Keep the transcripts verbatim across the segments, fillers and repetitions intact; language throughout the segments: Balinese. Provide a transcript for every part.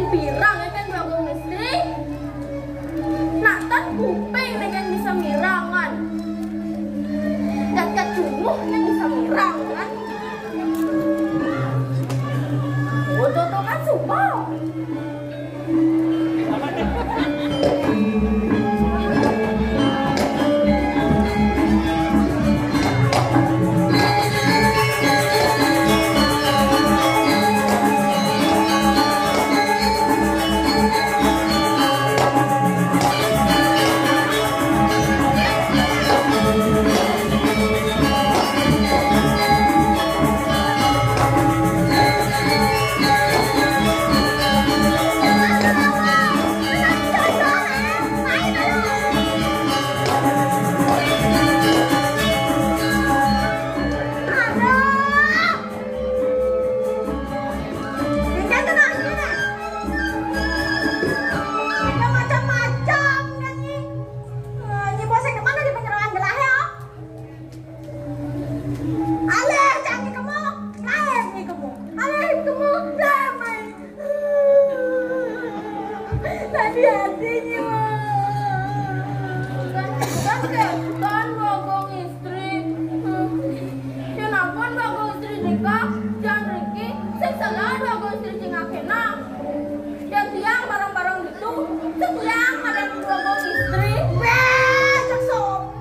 Pirang ya kan Bagong Istri? Nak tan kuping dengan bisa mirangan. Dan kacunguh yang bisa mirangan. Foto tuh kan sumpah. Aleh, jangan kemo, lain ni kemo. Aleh, kemo, damai. Tadi hatinya. Kan, kan, kan, Bagong Istri. Hmm. Kenapa Bagong Istri nikah? Jangan Riki, saya salah Bagong Istri cingak kena. Dan tiang barang-barang itu, setiang ada Bagong Istri. Weh, cak sombong.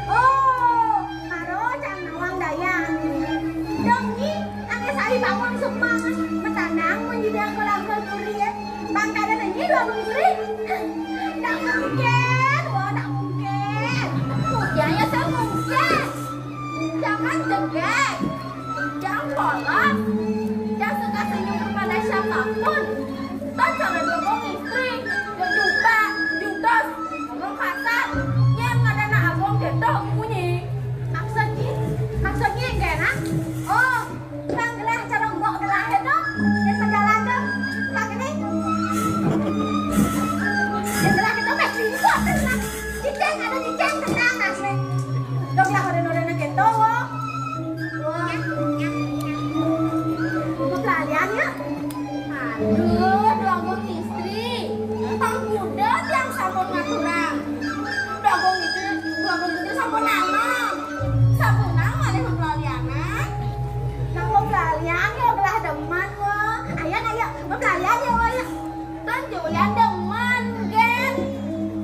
Oh, karo cang nawang daya. Dong ni, angge sai bangun semang, metanang mun di dalam kolam kurir. Bang kada nanya dua menteri. Ndak mungkin, wah ndak mungkin. Ujarnya saya mungkin. Jangan jegek. Jangan polos. Jangan suka senyum kepada siapapun. Tan jangan ngomong istri. Jujur, judos. Ngomong kasar, nyén ngadana abong dédok munyi. Maksudnya, maksudnya enggak enak? Oh, nang gelah cara mbok gelah itu, nyén menjalan tuh, pakai ini. Nyén gelah itu mesti ikut tenang. Cicing ada cicing tenang asli. Dok lah ada nolena gitu, wo. Wah, pelarian ya. Aduh, Dwagung istri. Pang kuda tiang sampun ngaturang. Dwagung istri, Dwagung istri sampun nama. Sampun nama malih mapelalianan. Nang mapelalian ya gelah demen, wo. Ayo, ayo, mapelalian ya, wo, ya. Tan Julian demen, gén.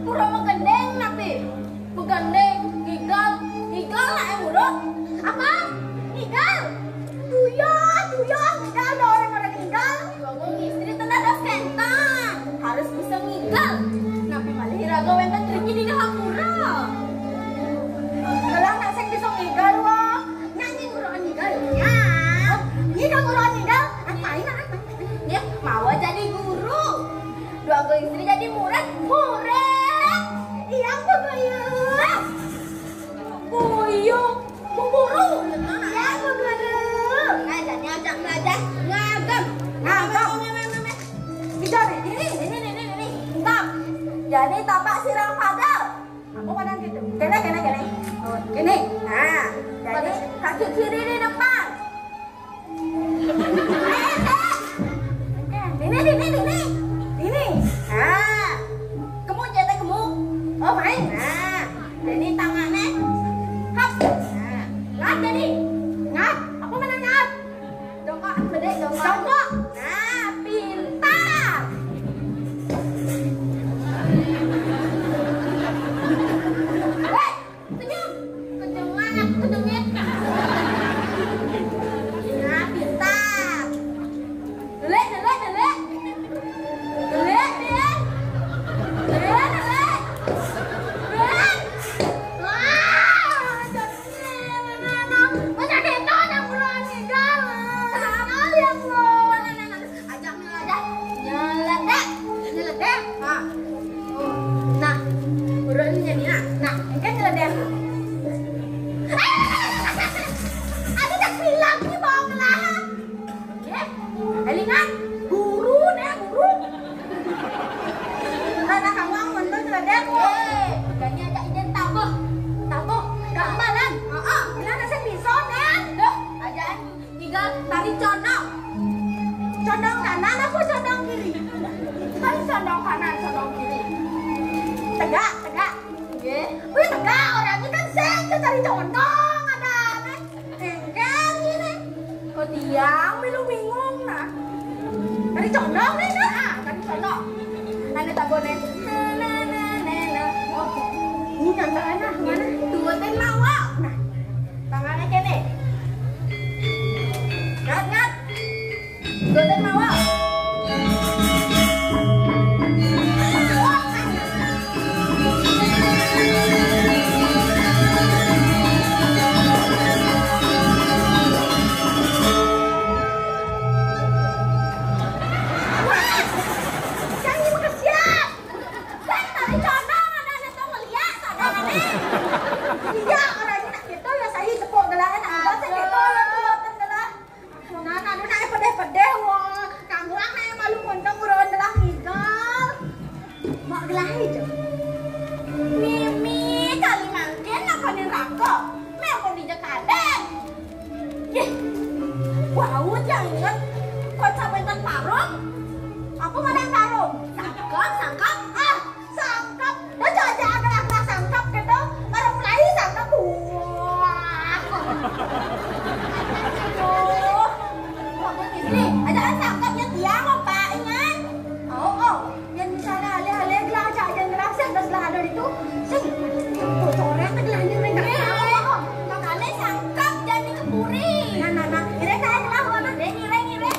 Pura magending napi? Magending, ngigal, ngigal nak yang buruk. Apa? Ngigal? Tuyul, tuyul, ngigal, dah orang-orang ngigal. Ngomong istri tenaga sentan, harus bisa ngigal. Napi malih iraga wénten riki dina hampura? Gelah nak sing bisa ngigal, wah. Nyanyi guru ngigal. Ya. Ngigal guru ngigal. Apain, apain? Ya, mawa jadi guru. Dua guru istri jadi murid. Murid. Iya, Bu Guru. Buyung, Bu Guru. Ya, Bu Guru. Nah, jadi ajak belajar ngagem. Ngagem. Meh, meh, meh, meh, meh. Kita nih, ini, ini, ini, ini, ini. Entap. Jadi tapak sirah pada. Apa pada gitu? Kene, kene, kene. Oh, ini. Nah, jadi kaki kiri di depan. Ini, ini, ini, ini. Ini. Nah, kemu jete kemu. Oh, main. Nah, jadi tangannya. Hap. Nah, ngat jadi. Ngat. Apa mana ngat? Jongkok, gede jongkok. Jongkok. Nah, pintar. Hei, senyum. Kejengan, aku kejengit. Condong kanan apa condong kiri? Kan condong kanan, condong kiri. Tegak, tegak. Nggih. Wih, tegak, orangnya kan sing cari condong, ada aneh. Engken ini. Kok tiang milu bingung, nah. Cari condong nih, nah. Ah, cari condong. Ane tak boleh. Nah, nah, nah, nah, nah. Oh, ini nyantaan, nah, mana? Tuh, ten mawa. Nah, tangannya kene. Ngat, ngat. Mboten mawon. Jangan makesiat. Kan tadi condong ada, ada tuh ngeliat, sadar aneh. Iya, orangnya nak gitu ya, saya tepuk gelangan, ada sih gitu, ya, tuh, mboten gelah. Wong anak aduh nak pedih-pedih wong. Kamu anak yang malu montong buruan gelah ngigal. Mak gelah itu. Mimi kali mangkin ngakoni rako. Mek aku dijek kadek. Yeh. Wau yang inget. Kok sampai tan parum? Apa mana parum? Sangkep, sangkep. Ah, sangkep. Dah aja agak-agak sangkep gitu. Baru mulai sangkep. Wah. Aduh. Bagus istri. Aja sangkepnya dia mau Pak Ingan. Oh, oh. Yang misalnya alih-alih gelah aja aja ngerasa dah sebelah ada itu. Sing. Bocornya teh gelahnya mereka. Makanya sangkep jadi kepuri. Nah, nah, nah. Ini saya gelah warna. Ini, ini, ini.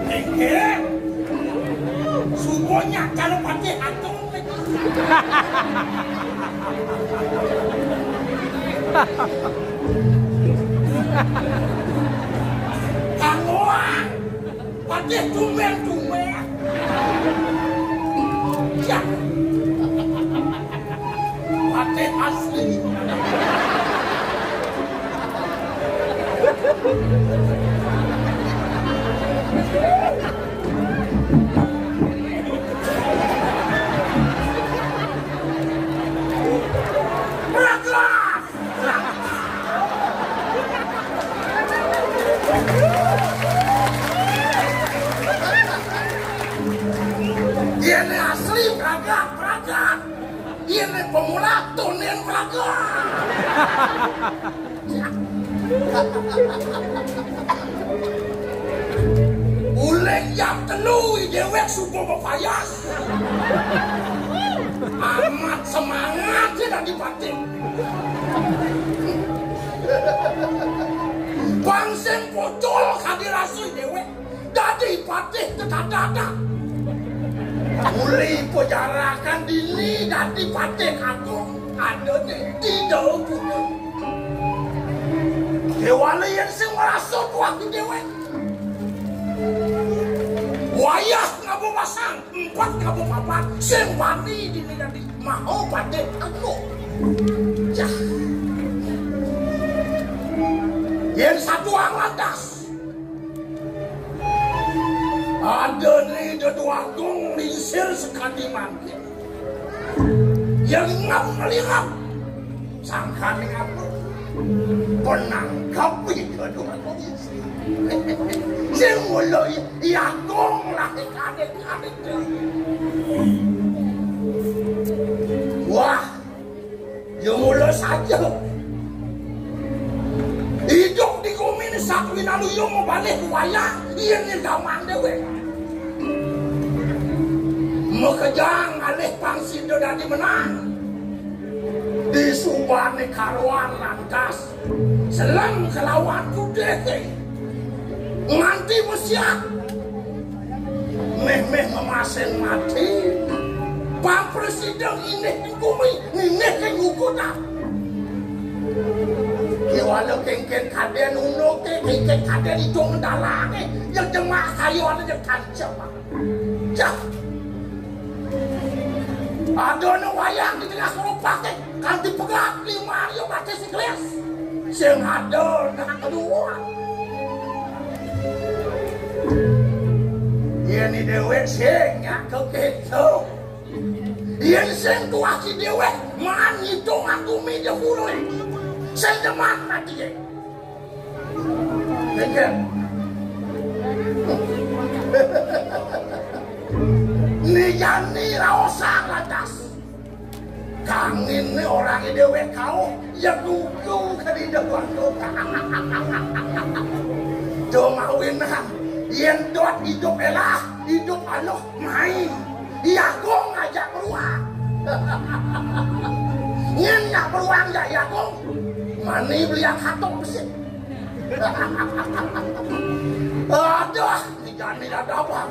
Inggih. Suwun nyakal patih agung. Kang Wah. Patih tumben-tumben. Ya. Patih asli. Berangkat. Yén asli bragak, bragak. Yén pemula tunin bragak. Uling jam telu déwék subuh bepayas. Amat semangat sih dadi patih. Bang sing pucul kadi rasui déwék. Dadi patih tetatata. Uli pejarakan dini dadi patih agung. Ada di didau pucul. Déwala yén sing ngrasa kuat déwék. Wayah ngaba pasang. Empat kabupaten sing wani dini dadi maha patih agung. Yah. Yén satuang lantas, ada ni Déwa Agung lingsir sekadi mangkin. Yén ngam ngelirang, sangkaning apa? Penangkep itu, aduh, aku sing mula i-, i Agung lah, kadek-kadek. Wah, Ya mula saja. Idup di gumi ni sakuwi nalu ya mabalih wayah, yen nyedamang dewek. Makejang alih pang sida dadi menang. Disubane karuan lantas seleng kelawan kudehe. Nganti mesiat. Meh-meh ngemasin mati. Pang presiden ineh ing gumi, nineh ing ukutan. Kiwala kengken kaden unuke, kengken kaden idung dalange, yang jemak kayu ada yang tancap. Jah. Ada nu wayang di tengah kelopak, kanti pegat lima yo batis iglis. Sing ada nak kedua. Yen dewek sing nyak keketo. Yen sing tuah si dewek, man ngitung aku mi jepuluh. Sing demak mati ye. Kengken. Ni jani raosan lantas. Kangin ni orang dewek kau, ya gugu ke di depan tu. Cuma winan, yen dot idup elah, idup aluh main. Iya gong aja keluar. Nyen nak beruang ya iya gong. Mani beli yang katok besi. Aduh, ni jani ada apa?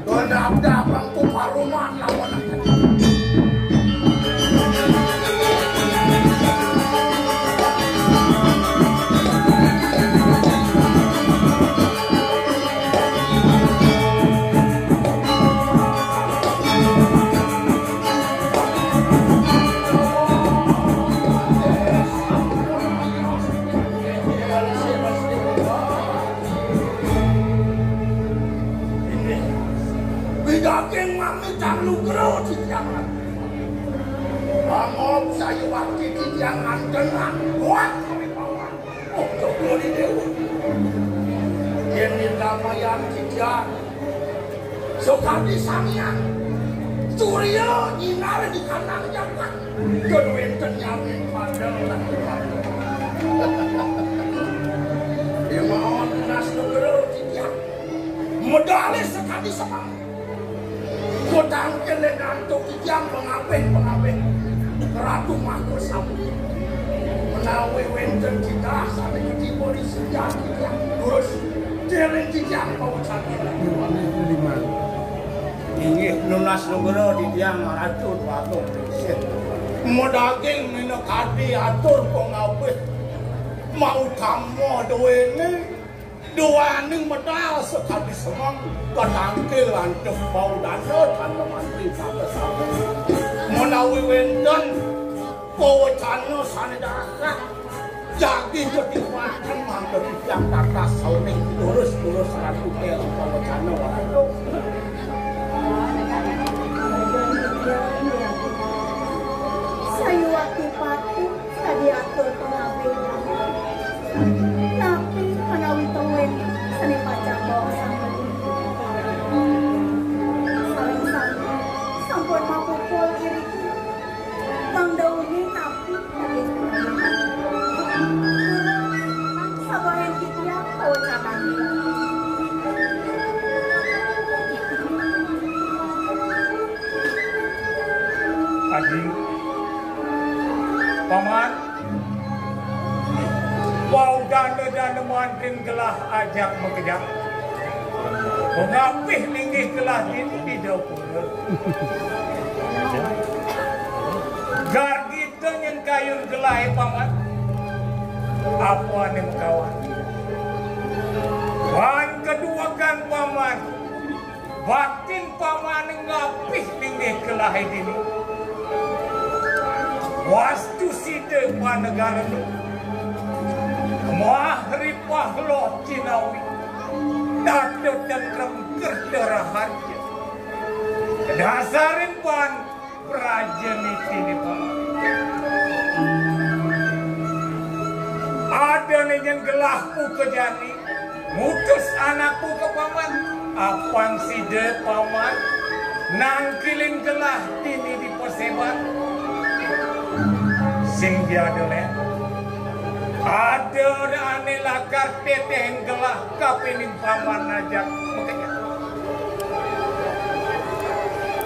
Kenapa bangku paruman lawan Bidaging mami cang lugro titiang. Mangop sayuwakti titiang nganten kuat kami pawan. Oh, Jogoni Dewa. Yen nindamayan titiang. Sukadi Sang Hyang Surya nyinar di kanang jagat. Yen wenten nyamin padang lan padang. Imaon nas negara titiang. Medale sekadi semang. Kutangkil lenantuk titiang pengabih-pengabih Ratu Mangku Sami. Menawi wenten titah sami ketiba di sejati titiang. Terus, tiring titiang pawecan. Inggih nunas nugra titiang Ratu Dwagung Ningsih. Medaging minakadi atur pangabih mautama duwene, duaning medal sakadi semeng katangkil antuk bau dana tanda mantri tanda sami. Menawi wenten pawecana sane dahat, jagi ketiwakan mangda titiang tatas sauning lurus-lurus ratu kel pawecana waratu. Sayuwakti patuh kadi atur pangabih. Napi menawi tuwin sane pacang bawa sambel? Sareng sami sampun mapupul iriki. Mangda ugi napi kadi sabahen titiang kawecanan. Adi, Paman, wau dana-dana mantri gelah ajak makejang. Pangapih linggih gelah dini di dapur. Gargita nyen kayun gelah, Paman. Apa ane makawan? Wan keduakan, Paman. Batin pamane ngapih linggih kelahe dini. Wastu sida panegarane. Mah ripah loh cinawi. Tata tentrem kerta raharja. Dasarin pan praja nitine paman. Adane nyen gelah puka jani, mutus anakku ke paman. Apang sida paman, nangkilin gelah dini di paseban. Sing biada lén. Ada ané lakar tétéhang gelah kapining paman ajak makejang.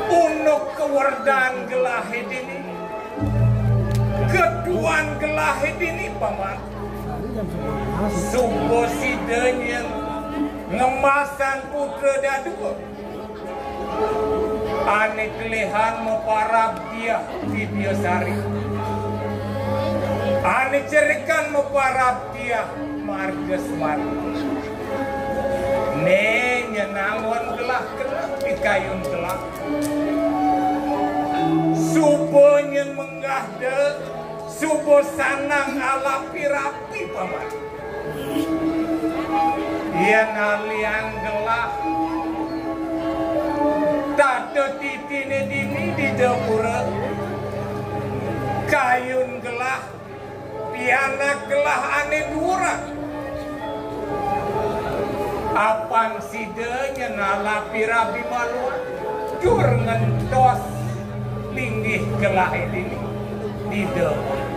Unduk kawerdan gelahé dini. Keduan gelahé dini, paman. Suba sida nyén ngemasang putra dadua. Ané kelihan maparab Diah Widyasari. Ané cerikan maparab Diah Margasmana. Né nyén anggon gelah keneh pikayun gelah. Suba nyén menggah da, suba sanang alapi-rapi, paman. Yén alian gelah, tata titiné dini di dapura, kayun gelah, pianak gelah ané duuran. Apang sida nyén alapi-rapi maluan, tur ngentos linggih gelahé dini di dapura.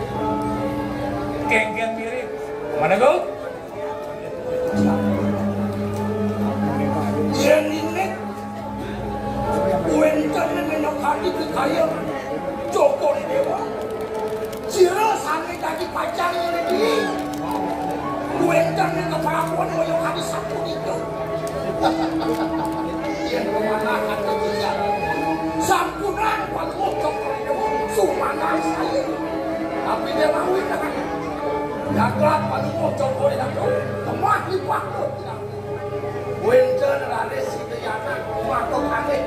Kénkén mirib. Mana, Gong? Yén indik wénten minakadi pikayun Cokor I Déwa, sira sané dadi pacang ngéné dini. Wénten ing kaprabuan kaya kadi sapunika. Yén pamanahan kecicak, sampunang Palungguh Cokor I Déwa sumanang saya. Tapi dia mawi tangan. Jagat Palungguh Cokor I Déwa, temah di waktu. Wénten raris Sri Dayanak maka kalih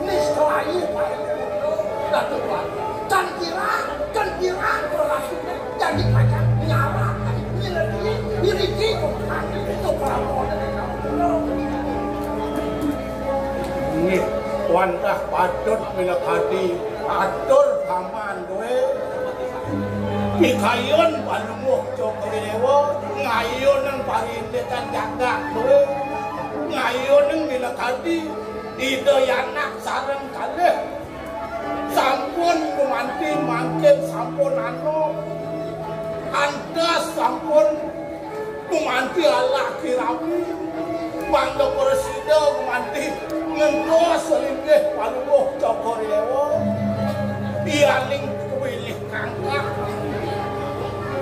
nista ayu paling putra Datu Tuan. Tan kirang, tan kirang lelaki dadi pacang nyarakan nyelediin iriki kok kami itu perampok dari kampung. Nggih, wantah patut minakadi atur paman dué. Pikayun Palungguh Cokor I Déwa ngayunang parindikan jagat dué. Ngayunang minakadi Ida Yanak sareng kalih. Sampun gumanti mangkin sampun anu. Antas sampun gumanti alaki rabi. Mangda prasida gumanti ngentos linggih Palungguh Cokor I Déwa. Yaning kawilih kangkang.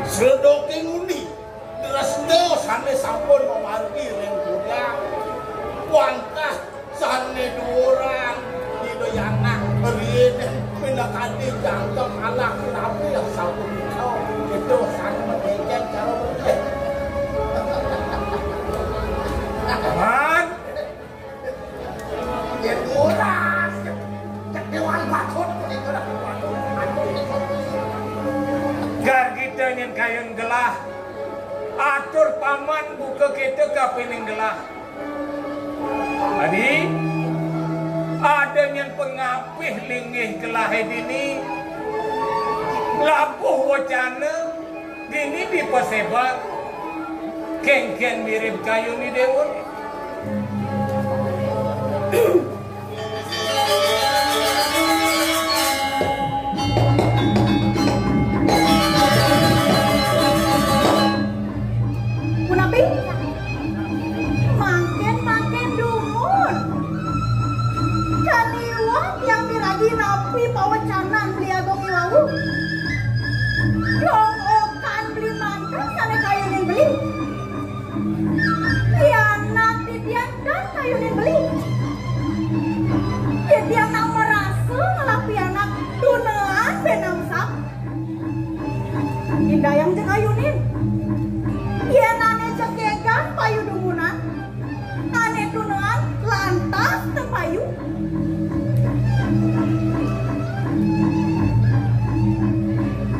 Sredoking undi. Dresta sané sampun mamargi ring kudang. Wantah sané duuran Ida Yanak riin pinakadi jangkep alaki rabi sapunika. Itu sané makéngkén cara berpikir. Paman. Yén ora, cek, cek Déwan Bathut punika lagi waduh. Gargita nyén kayun gelah. Atur paman buka kéto kapining gelah. Adi, ada nyén pangapih linggih gelahé dini. Labuh wacana. Dini dipasébat, kénkén mirib kayun I Déwa. Punapi? Mangkin-mangkin dumun. Kaliwat tiang miragi napi pawecanan Beli Agung iwau. Dong okan beli manten sané kayunin beli. Pianak titiang tan kayunin beli. Titiang nak marasa ngelah pianak tunaan benang sap. Indayang ja kayunin. Yén ané jegegan payu dumunan, ané tunaan lantas tepayu.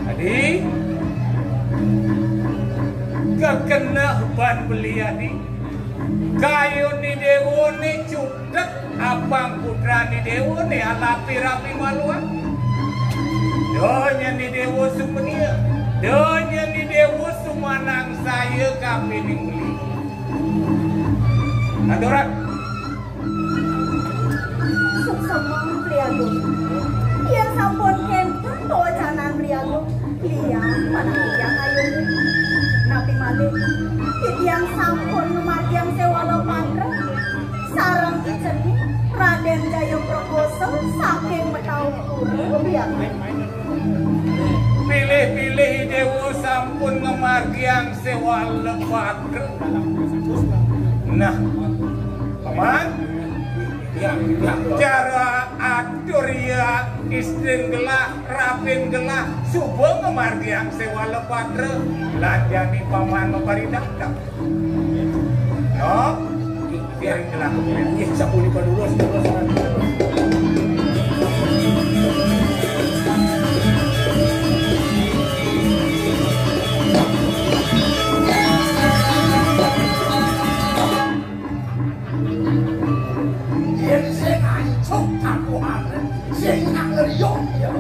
Adi, kekeneh ban beli adi. Kayun I Déwa né cutet apang putran I Déwa né alapi-rapi maluan. Donya I Déwa supenia. Donya I Déwa sumanang saya kapining beli. Aturan. Suksma, Beli Agung. Yén sampun kénten pawecanan Beli Agung, Liang, manah titiang ayu. Napi malih, titiang sampun ngamargiang séwala patra sareng I Ceni, Radén Jaya Perkosa saking Metaung Pura, biang. Pilih-pilih I Déwa sampun ngamargiang séwala patra. Nah, Paman, ya, ya. Cara atur ya, istrin gelah, rapin gelah, suba ngamargiang séwala patra, lan jani Paman maparidakdek. Yo, piring gelah. Nggih, sapunika durus, durus, durus. Yén sing ancuk kakuhane, sing nang ngeriung ya.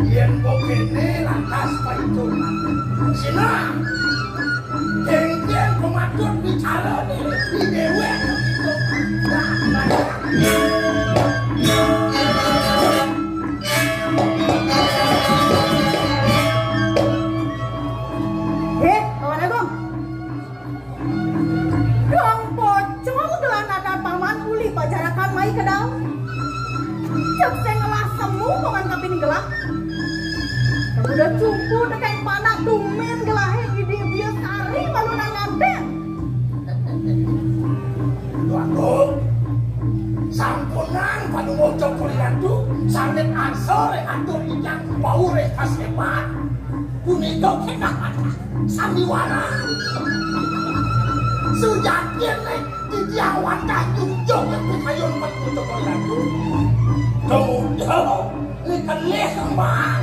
Yén kok kene lantas paitungan. Sinah. Dengkén pematut bicarane, di dewek. Heh, Paman Agung. Dong pocong gelah nadan Paman uli pajarakan mai ka daun. Cék sing ngelah semu Paman kapining gelah. Kakuda cumpu tekén panak tumin gelahé Idi Biasari malu nang nganten. Duh Agung, sampunang panumujak Kuli Ratu, sangit angsal ring atur titiang wau ring kasepan. Punika kénak sandiwara. Sujatiné titiang wantah nyunjung pikayun Patih Cokor Ratu. Kemudian, né kelih kembang,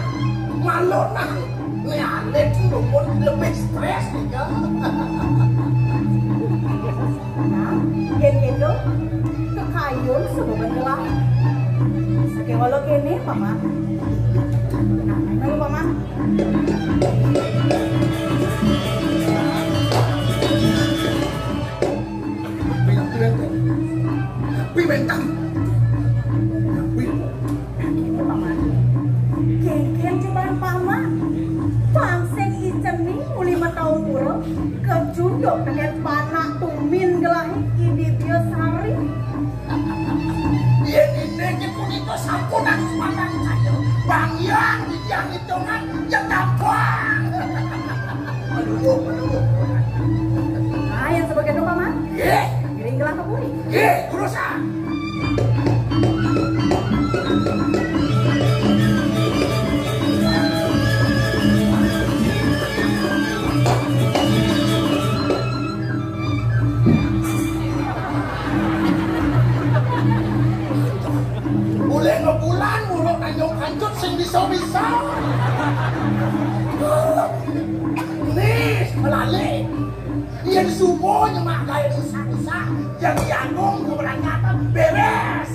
malonang, né alit lumun lebih stres nika. Nah, yén kéto, kekayun suba ben gelah. Sakéwala kéné, Paman. Nah, ayo, Paman. Api, api, api. Api, bentang. Api. Kénkén, Paman. Kénkén cobaan Paman. Pang sing I Ceni uli Metaung Pura, kacunduk tekén panak tumin gelahé Idi Biasari. Yén inggih punika sampun aku pandang saya. Bang Hyang titiang hitungan ya gampang. Aduh, aduh. Nah, yén sakéto, Paman. Nggih. Ngiring gelah ka puri. Nggih, urusan. Boleh ngebulan muruk nanyong kancut sing bisa-bisa. Nih, melalik. Yén suba nyemak gaé rusak-rusak, jadi agung keberangkatan beres.